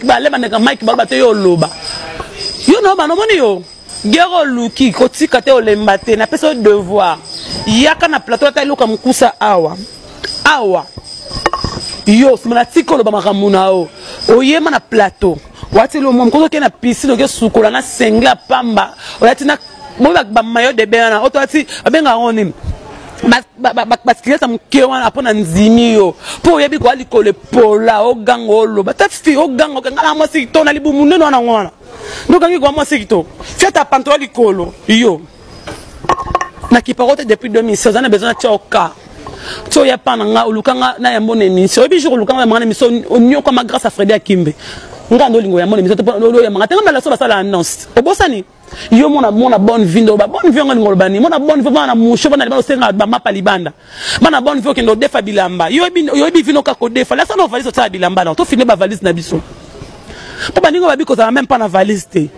bale bandeka Mike baloba te, yo oloba yo na bana omoni yo guerre oluki kotika te, olemba te. Napesa yo devoir, yaka na plateau ata eluka mokusa awa awa. Yo nsima natika oloba makambo na yo, oyema na plateau, watili omwa mokoki okende na piscine, oke sukola na sengle ya pamba, olati na boyi bamayo de bain wana oyo tolati, babengaka yango nini, basikilete ya moke wana, mpo na ndimi yo, mpo oyebi koya likolo epola, oganga, oloba ta fi, oganga okanga na mwasi kito na libumu nene wana, yango wana nde okangi koya mwasi kito fiata pantola likolo. Yo na kipako te depuis 2016, oza na besoin na tia oka ti oya pa na nga, oluka nga na yambo na émission. Oyebi jour oluka nga yambanga na émission, onyokwama grâce à Fredi Akimbe. Nga nde olingo yambo na émission te, oyambanga te. Nga mbala so basala annonce, obosani yo mona mona bonne vie, ndo ba bonne vie ngo lingo lobani mona bonne vie, bana musho, bana libanda, osenga bamapa libanda, bana bonne vie, okende odefa bilamba. Yoyebi vino kaka kodefa lasa na valise, otiala bilamba na tofilme bavalise na biso, mpo baninga babi kozala meme mpa na valise te.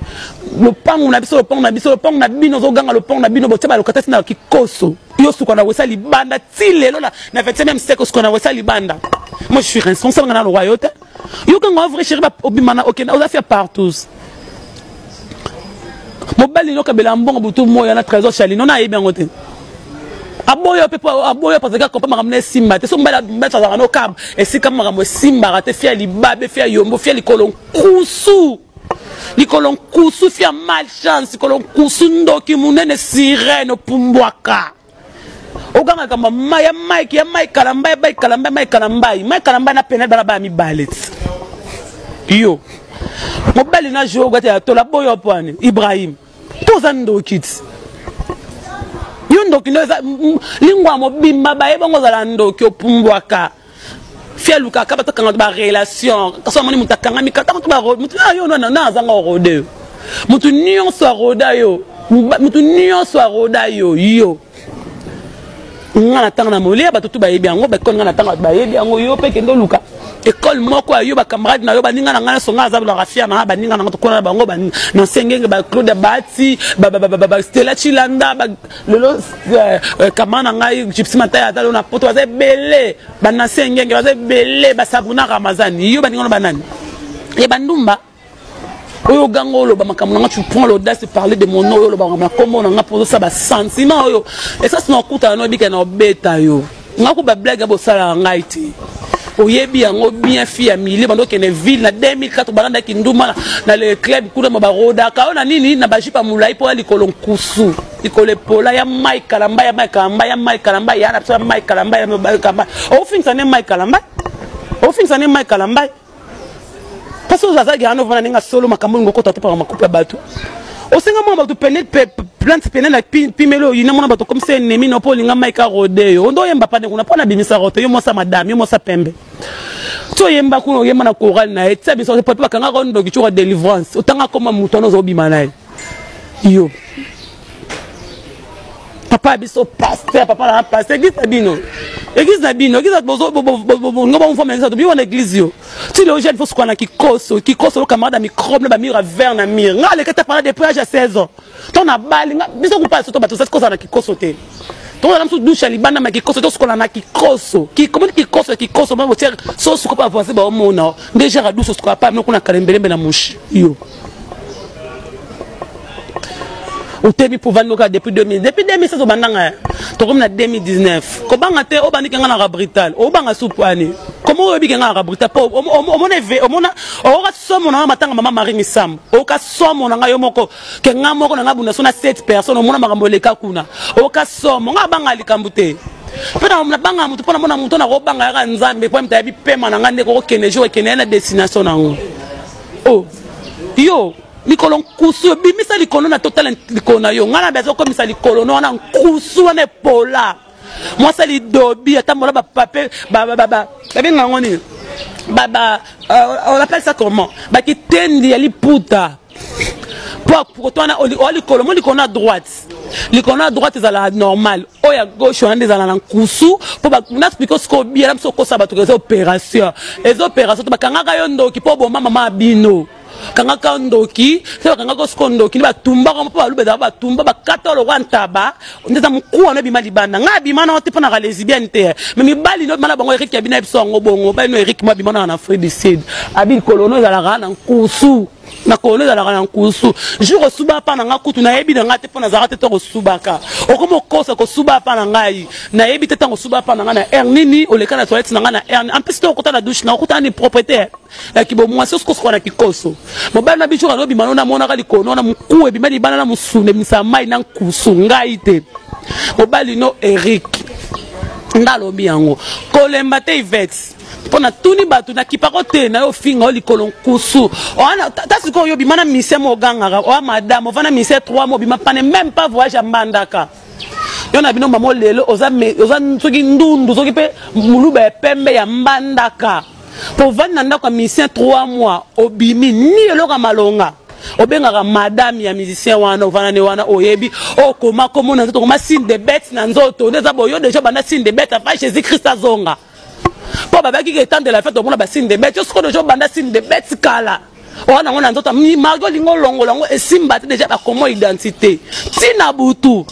Lopango na biso, lopango na biso, lopango na bino, ozoganga lopango na bino, botia balokata ti na kikoso. Yo suka na wesa libanda ti lelo na 25e siècle, osuka na wesa libanda. Moi, je suis responsable, nga na lokwa yo te. Yokanga vrai chéri, obima na okenda, oza fia partout. Mobali nokabela mbongo butu moya na Trésor Chalino, na ayebi yango te. Aboyo mpe aboyo parce que akompa makambo na esimba te. So mobali azalaka no kab esika makambo esimbaka te. Fia libabe, fia yombo, fia likolo nkusu, likolo nkusu, fia malchance, likolo nkusu, ndoki monene, sirene opumbwaka, ogangaka mama ya Mike, ya Mike Kalamba, ya Mike Kalamba, ya Mike Kalambai, Mike Kalamba na pene bana baya mibale ti. Yo mobali na jour ogati ya tola boyo pwani Ibrahim, mpo oza ndoki ti. Yo ndoki ndo eza lingwa mobimba, baye bongo ozala ndoki, opumbwaka, fi alukaka bato akanga barelation. Kasi amoni moto akangami kata moto, moto na yo na azanga orode yo, moto nyonso aroda yo, moto nyonso aroda yo. Yo nga na ntango na molia, bato tu bayebi yango, baekole nga na ntango bato bayebi yango. Yo mpe kende oluka ekole moko ya yo, bacamarade na yo, baninga na ngai nyonso. Ngai aza laka fier na nga, baninga na nga tokona na bango na nsengenge, baclaude Bati, Stela Chilanda, lelo camarade na ngai Gypsy Mataya aza lelo na Poto. Baza ebele, banansi ngenge baza ebele, basabrina Ramazani. Yo baninga no banani ye bandumba oyo oganga, oloba makambo na nga. Tu prends l'audace de parler de mon nom, oyo oloba makambo na kombo na nga mpo ozosala basentiment oyo esasi na okutana no, oyebika na obeta yo. Nga ko bablague bosalaka ngai te, oyebi yango bien. Fi ya milieu, bando okende ville na 2004, balandaki ndumba na le club kuna, ma barodaka oyo na nini na bajupe ya molai, mpo ya likolo nkusu, likolo epola, ya Mike Kalamba, ya Mike Kalamba, ya Mike Kalamba, ya na biso, ya Mike Kalamba, ya Mike Kalamba. Ofingisa nde Mike Kalamba, ofingisa nde Mike Kalamba, parce que ozalaki wana, ovanda ndenge solo makambo olingo okota te mpaka makupe ya bato. Osenga mwana bato pene plante pene na pimeli oyo yina mwana bato comme ça ennemi no, mpo olinga Mike arode yo. Ondo oyemba pane kuna mpo na bimisa rote yo, mwasa madame, yo mwasa pembe ti oyemba kuna, oyemba na chorale na ye tia biso mpe bakangaka ndoki tioka délivrance, otanga koma moto wana ozobima na ye. Yo papa ya biso pasteur, papa na pasteur, église na bino, église na bino, église nga bomfama, église tobi wana, église yo ti lelo jeune fo suka na kikoso, kikoso lo camarade ya microbe na bamire ya vert na mire. Nga aleka te pendant depuis âge ya 16 ans to na bali nga biso kupa so to bato osasi kozala na kikoso te. Tozala mosusu douche ya libanda, ma kikoso tosukola na kikoso, komoni kikoso ya kikoso ma botiere so osuka mpo bavoisin baomona nde genre ya douche osukola pa mino kuna kalembelembe na mushi. Yo otemi mpo ovandi kaka depuis 2000, depuis 2016 obandanga, tokomi na 2019. Kobanga te, obandiki nga na rabrital, obanga supu ani komo oyebiki nga na rabrital, mpo omona omona oyoka somo na nga matanga mama Marie Misambo, oyoka somo na nga yo moko ke nga moko na nga bunda so na 7 personnes, omona makambo eleka kuna, oyoka somo. Nga abanga likambo te, mpe nabanga motu mpo namona motu nakobanga yaka Nzambe, mpo moto ayebi pema na nga nde kokokende jour ekende ye na destination nango. O yo likolo nkusu, obimisa likolo na totala likolo na yo. Ngai na bezo okomisa likolo no wana nkusu wana epola, mwasi lidobi atambola bapape, babenga yango nini, on appelle ça comment, bakitendi ya liputa, po koto wana oa likolo mo, likolo na droite, likolo na droite ezala normal, oyo ya gauche wana nde ezala na nkusu. Mpo na explique sikoyo bien na biso, okosa bato eza opération, eza opération to bakangaka yo ndoki mpo oboma mama ya bino. Kangaka ndoki, se bakangaka siko ndoki, nde batumbaka mpo baluba ezalaka batumba bakata lokwa ntaba, nde eza mokuwa no ebima libanda. Ngai abima na te mpo na lesbienne te. Mais mibali no bima na bango Eric abina biso yango bongo. Bali no Eric mo abima na Afrique du Sud. Abi likolo no ezalaka na nkusu. Na kolo ezalaka na nkusu. Jour osuba pa na nga kutu nayebi na nga te mpo nazalaka te to kosubaka. Okoma okosa kosuba pa na ngai. Nayebi te ntango osuba pa na nga na heure nini, oleka na toilette na nga na heure nini. En plus to okota na douche na okutana ni propriétaire. Ya kibomwasi osikosuka na kikoso. Mobali na biso azobima no namonaka likolo na mokuwa ebima libanda na mosuni ebimisa mai na nkusu ngai te. Mobali no Eric nga alobi yango kolemba te Yvette mpo natuni bato nakipako te na yo ofinga yo likolo nkusu wana ta sikoyo oyo obima na mise mo ogangaka oya madame ovanda mise 3 mo obima pane même pas voyage ya mbandaka yo na bino mama lelo oza, oza soki ndundu soki mpe muluba ya pembe ya mbandaka mpo ovandi na ndako ya musicien 3 mois obimi ni eloko ya malonga obengaka madame ya musicien wana ovanda ne wana oyebi okoma komona nzoto okoma signe de bête na nzoto nde eza boyo deja banda signe de bête afa jésus christ azonga mpo babaki ke temps de la fête omona ba signe de bête yo sikoyo deja obanda signe de bête kala wana yango na nzoto margo olingi olongola yango esimba te deja bakoma identité ntina butu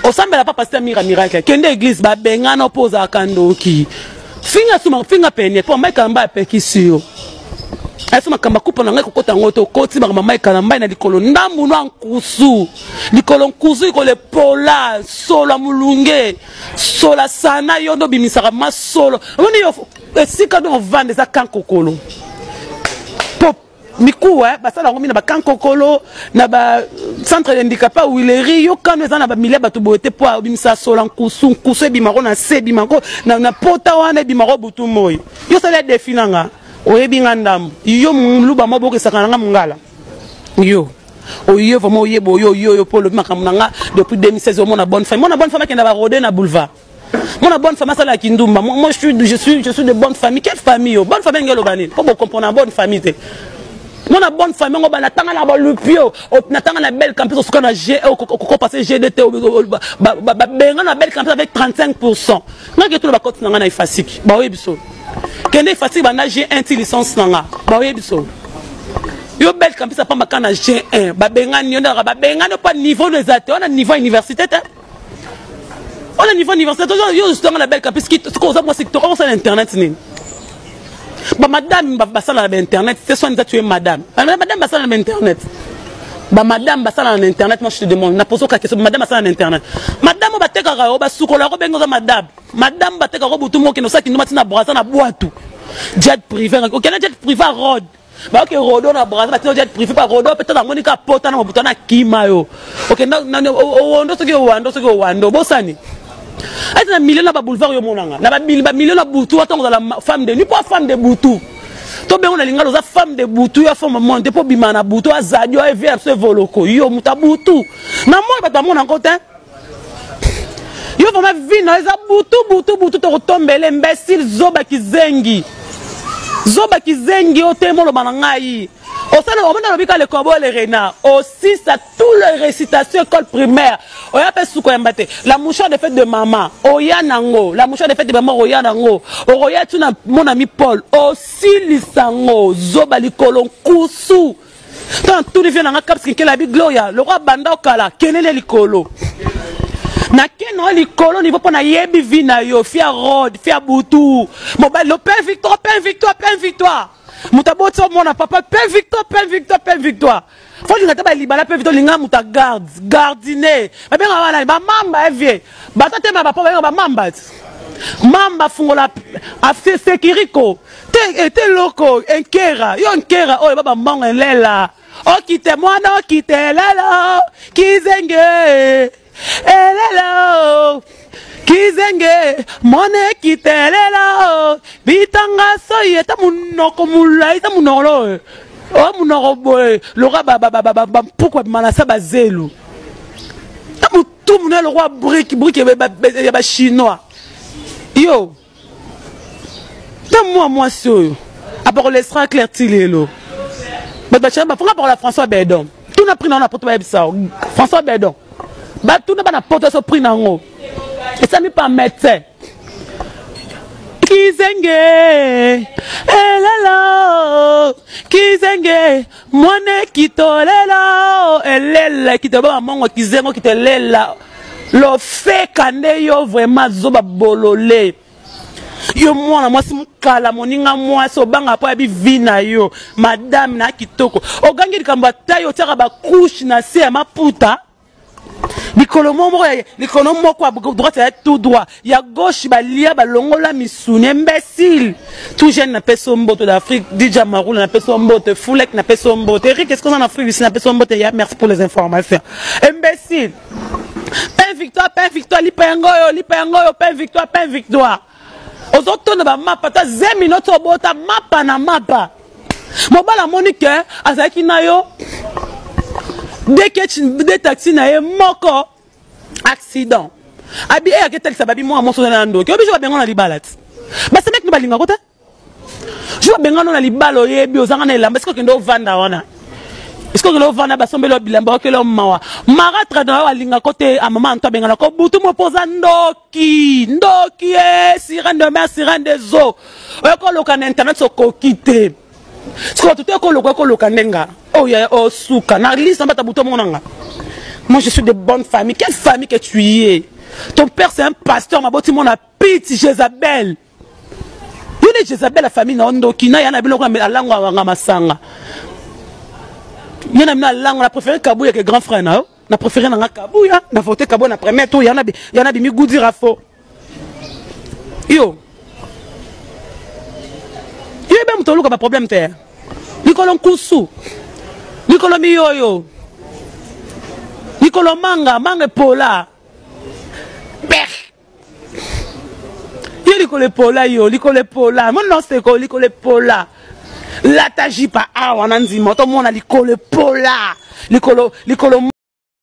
osambela pa pasteur mira miracle kende église babengana mpo ozalaka ndoki finga suma finga penie mpo mike kalamba apekisi yo aso makambo akupa na ngai kokota yango te okoti makambo mike kalamba na likolo ndambu no nkusu likolo nkusu likolo epola solo ya molunge sola sana yo nde obimisaka masolo omoni yo esika nde ovanda eza kankokolo po mikuwa eh, basala yango mingi na bakankokolo na ba centre de handicapé wileri yo kano eza na bamilia bato boye te mpo obimisa sola nkusu nkusu ebimako na se ebimako na, na pota wana ebimako butu moi yo osali ya defi na nga oyebi nga ndambo yo moluba moko bokesaka na nga mongala yo oye vraiment oyeba oyo oyo oyo mpo olobi makambo na nga depuis 2016 omona bonne femme mona bonne femme akenda barode na boulevard mona bonne femme asala kindumba moi je suis, je suis, je suis de bonne famille. Quelle famille yo bonne famille ngelo bani mpo bocomprendre bonne famille te mona bonne famille ngo bana tanga na balupio natanga na belle campus osuka na g okopase gdt babenga na belle campus avec 35 pourcent ngaki tuna bakoti na ngai na efasiki baoyebi biso kende efasiki banda g1 ti licence na nga baoyebi biso yo belle campus apamba kaka na g1 babengani yo ndaka babengani yo mpa niveau no eza te wana niveau ya université te wana niveau université yo ozonga na belle campus sikoyo oza mwasi kitoko okosala internet nini bamadame basala na bainternet te soit tu es madame madame basala na bainternet bamadame basala na internet moi je te demande na pose oka question madame basala na internet madame oyo batekaka yo basukola yako benga oza madame madame batekaka yo butu mokende osala kinduma ntina braza na bwatu jet privé okende jet privé a rode baoke rodo na braza batina jet privé pa rodo mpe tata amoni ka pota na mobutu na kima yo okenda owando soki owando soki owando bosani ete na milieu na baboulevard yo omonanga na bamilieu na butu atango ozala femme de nuit mpo femme de butu tobengo na lingala oza femme de butu yo femme monde te mpo obima na butu azadi oyo evia biso evoloko yo moto ya butu na moi bato bamona yango te yo vraiment vie na eza butu butu butu tokotombele imbécile zoba kizengi zoba kizengi oyo te moloba na ngai osala omona alobi ka le corbeau le renard osisa tout le récitation école primaire oya mpe suka yamba te la mouchoir de fête de mama oya nango la mouchoir de fête de mama oya nango okoya tuna mon ami Paul osilisa ngo zoba likolo nkusu ntango natuni vie nanga kapsi kinkela bi gloria lokwa banda okala kelele likolo nakende yo likolo niveau mpo nayebi vi na yo fia rode fia butu mobali lo pain victoire pain victoire pain victoire moto aboti omona papa pain victoire pain victoire pain victoire fo linga te balibala mpe victoire linga moto agarde gardine babengaka wana bamamba evie bato atema bapo babenga bamamba mamba fungola sekiriko te ete loko enkera yo nkera oyo ba bambongo elela okite mwana okite elelo kizenge elelo kizenge mwana ekite elelo bitanga soyi ata monoko molai ta monoko loyo oyo monoko boye lokola bampuku babima na sa bazelu ta motu monene lokola brike brike ya bachinois yo ta mwa mwasi oyo apakola extra clair ti lelo bato bacaka bafonga apakola françois bedon tuna prix na yango na poto bayebisa yo françois bedon batuna bana poto so prix na yango esami pa médecin kizenge elala. Kizenge mwana kitolela elela kitoba mongo kizengo kitelela lofeka nde yo vraiment zoba bolole. Yo mwana mwasi mukala moninga mwasi obanga mpo ayebi vie na yo madame na kitoko ogangi likambo ata yo otiaka ba couche na se ya maputa likolo moko ya likolo moko ya droite ya tout droit ya gauche balia balongola misuni imbécile tout jeune na peso mbote d'Afrique DJ Maroula na peso mbote Fulek na peso mbote Eric est-ce qu'on en Afrique ici na peso mbote ya merci pour les informations imbécile. Pain victoire, pain victoire, lipa yango oyo, lipa yango oyo, pain victoire, pain victoire. Ozotonda ba mapa ta zemi noti obota mapa na mapa. Mobali amoni ke azalaki na yo de taxi na ye moko accident. Abi eyaki etalisa babi mwana mwasi oza na ndoki. Obiso babenga na libala ti. Basemeki no balingako te. Jour abengano na libala oyebi ozanga na elamba esika okende ovanda wana esika okende ovanda basombeli yo bilamba okele yo mawa maratre na yo alingako te a mama anto abengana ko butu mo mpo oza ndoki ndoki e sirène de mer sirène des eaux oyo koluka na internet okoki te sikoyo bato te ekoluka ekoluka nde nga oyo oh, osuka oh, na liste na bata butu omona nga. Moi, je suis de bonne famille. Quelle famille que tu es? Ton père, c'est un pasteur. Ma botte, mon apiti, Jézabel. Yo nde Jezabel ya famille na yo ndoki na ya na bino kuna alangwa wanga masanga. Yo na bino alangwa na préféré Kabuya que grand frère na yo. Na préféré na nga Kabuya, na voté Kabuya na premier tour ya na ya na bimi goudira faux. Yo. Yo be moto oluka ba problème te. Likolo nkusu. Likolo miyoyo. Likolo manga, manga epola. Berk. Yo likolo epola yo likolo epola mona oseko likolo epola lata jipa awa na ndima otomona likolo epola likolo likolo.